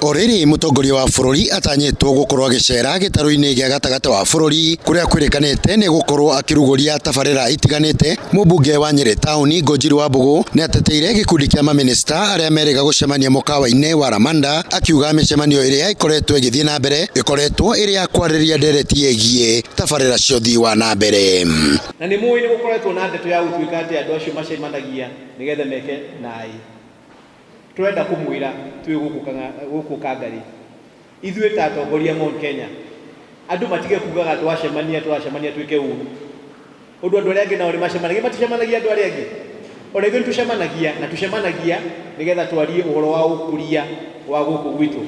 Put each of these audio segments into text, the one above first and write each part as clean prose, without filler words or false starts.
O rĩrĩ mũtongoria wa bũrũri atanyĩtwo gũkorwo agĩcera gĩtarũ-inĩ gĩa gatagatĩ wa bũrũri kũrĩa kwĩrĩkanĩte nĩ gũkorwo akĩrugũria tabarĩra itiganĩte. Mũmbunge wa Nyĩrĩ taũni Ngũnjiri wa Mbũgũ nĩ ateteire gĩkundi kĩa mamĩnĩsta arĩa merĩga gũcemania mũkawa-inĩ wa Ramanda, akiuga mĩcemanio ĩrĩa ĩkoretwo ĩgĩthiĩ na mbere ĩkoretwo ĩrĩ ya kwarĩrĩria ndereti ĩgiĩ tabarĩra cia ũthii wa na mbere. Na nĩ mũĩ nĩ gũkoretwo na ndeto ya gũtuĩka atĩ andũ acio macemanagia nĩgetha meke naĩ. Tũrenda kũmwĩra twĩ gũkũ Kangarĩ, ithuĩ ta atongoria Mount Kenya, andũ matige kugaga twacemania tũracemania twĩke ũru. Ũndũ andũ arĩa angĩ nao nĩ macemanagia, maticemanagia andũ arĩa angĩ? Ona ithuĩ nĩ tũcemanagia, na tũcemanagia nĩgetha twarie ũhoro wa ũkũria wa gũkũ gwitũ.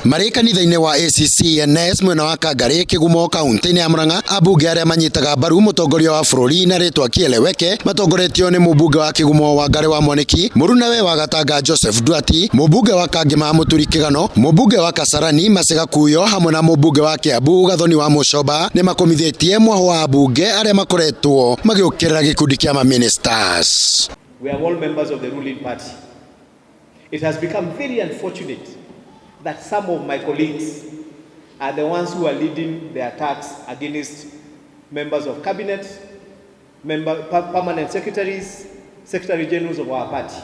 Marĩ kanitha-inĩ wa ACCNS mwena wa Kangarĩ, Kĩgumo, kaunti-inĩ ya Murang'a, ambunge arĩa manyitaga mbaru mũtongoria wa bũrũri na rĩtwa Kieleweke matongoretio nĩ mũmbunge wa Kĩgumo Wangarĩ wa Mwanĩki, mũrunawe wa Gatanga Joseph Nduati, mũmbunge wa Kangema Mũturi Kĩgano, mũmbunge wa Kasarani Masega Kuyo hamwe na mũmbunge wa Kiambu Gathoni wa Mũcomba nĩ makũmithĩtie mwahũ wa ambunge arĩa makoretwo magĩũkĩrĩra gĩkundi kĩa ma-ministers. We are all members of the ruling party. It has become very unfortunate that some of my colleagues are the ones who are leading the attacks against members of cabinet, permanent secretaries, secretary generals of our party.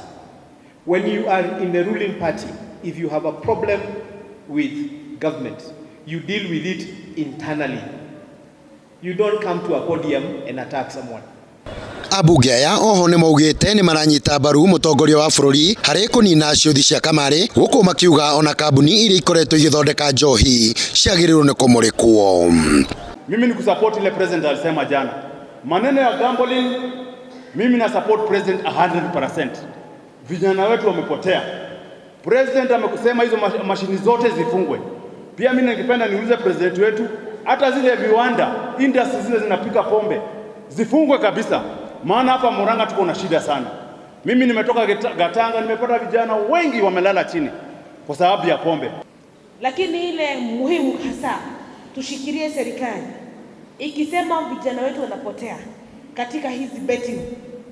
When you are in the ruling party, if you have a problem with government, you deal with it internally. You don't come to a podium and attack someone. Ambunge aya oho nĩ maugĩte nĩ maranyita mbaru mũtongoria wa bũrũri harĩ kũnina ciũthi cia kamarĩ, gũkũ makiuga ona kambuni iria ikoretwo igĩthondeka njohi ciagĩrĩirwo nĩ kũmũrĩkwo. Mimi ni kusupport ile president alisema jana. Maneno ya gambling, mimi na support president 100%. Vijana wetu wamepotea. President amekusema hizo mashini zote zifungwe. Pia mimi ningependa niulize president wetu, hata zile viwanda, industry zile zinapika pombe zifungwe kabisa, maana hapa Murang'a tuko na shida sana. Mimi nimetoka Gatanga, nimepata vijana wengi wamelala chini kwa sababu ya pombe. Lakini ile muhimu hasa tushikilie serikali ikisema vijana wetu wanapotea katika hizi betting.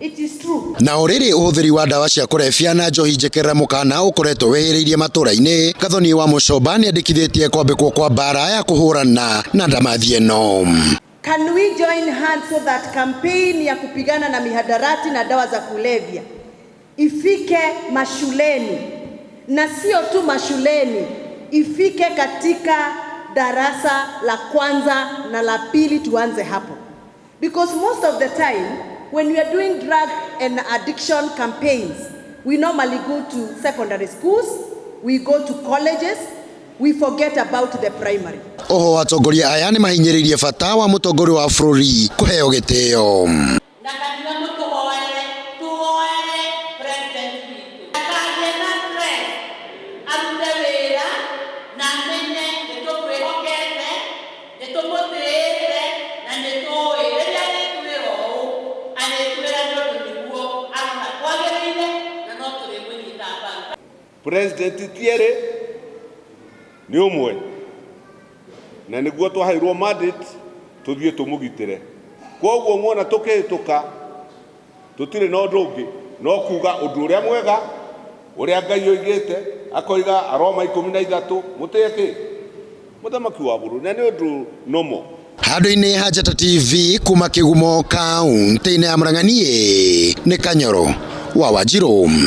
It is true. Na o rĩrĩ ũhũthĩri wa ndawa cia kũrebia na njohi njĩkĩrĩre mũkana ũkoretwo wĩhĩrĩirie matũra-inĩ, Gathoni wa Mũcomba nĩandĩkithĩtie kwambĩkwo kwa mbara ya kũhũrana na ndamathi ĩno. Can we join hands so that campaign ya kupigana na mihadarati na dawa za kulevya ifike mashuleni, na sio tu mashuleni, ifike katika darasa la kwanza na la pili, tuanze hapo. Because most of the time when we are doing drug and addiction campaigns, we normally go to secondary schools, we go to colleges, we forget about the primary. Oho atongoria aya nĩ mahinyĩrĩirie bata wa mũtongoria wa bũrũri kũheo gĩtĩo. Na kanitha mũtũhoere, tũhoere president witũ ndakagĩe na stress, arute wĩra na amenye nĩ tũkwĩhokete, nĩ tũmũtĩĩte na nĩ tũĩ rĩrĩa arĩtwĩra ũũ arĩtwĩra nĩ ũndũ nĩguo arona kwagĩrĩire na no tũrĩmũnyita mbaru. President ti erĩ, nĩ ũmwe, na nĩguo twaheirwo mandate tũthiĩ tũmũgitĩre. Koguo muona tũkĩhĩtũka tũtirĩ na ũndũ ũngĩ no kuga ũndũ ũrĩa mwega ũrĩa Ngai oigĩte, akoiga Aroma 13 mũtĩe kĩ mũthamaki wa bũrũri, na nĩ ũndũ nomo. Handũ-inĩ ha Njata TV kuma Kĩgumo kaunti-inĩ ya Murang'a, niĩ nĩ Kanyoro wa Wanjirũ.